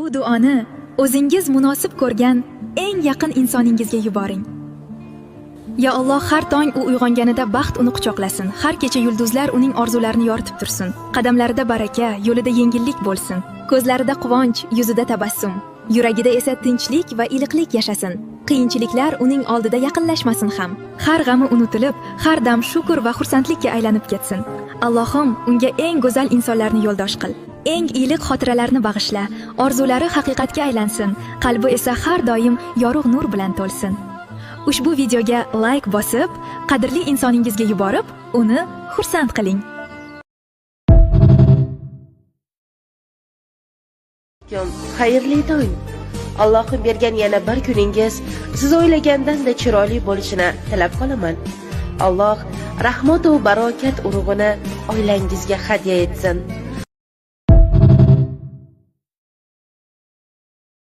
Bu duoni o'zingiz munosib ko'rgan eng yaqin insoningizga yuboring. Ya Alloh, har tong u uyg'onganida baxt uni quchoqlasin. Har kecha yulduzlar uning orzularini yoritib tursin. Qadamlarida baraka, yo'lida yengillik bo'lsin. Ko'zlarida quvonch, yuzida tabassum, yuragida esa tinchlik va iliqlik yashasin. Qiyinchiliklar uning oldida yaqinlashmasin ham. Har g'ami unutilib, har dam shukr va xursandlikka aylanib ketsin. Allohim, unga eng go'zal insonlarni yo'ldosh qil. Eng iliq xotiralarni bag'ishla. Orzulari haqiqatga aylansin, qalbi esa har doim yorug' nur bilan to'lsin. Ushbu videoga like bosib, qadrli insoningizga yuborib, uni xursand qiling. Xayrli tong. Allohim bergan yana bir kuningiz siz o'ylagandan-da chiroyli bo'lishini tilab qolaman. Alloh rahmat va barokat urug'ini oilangizga hadya etsin.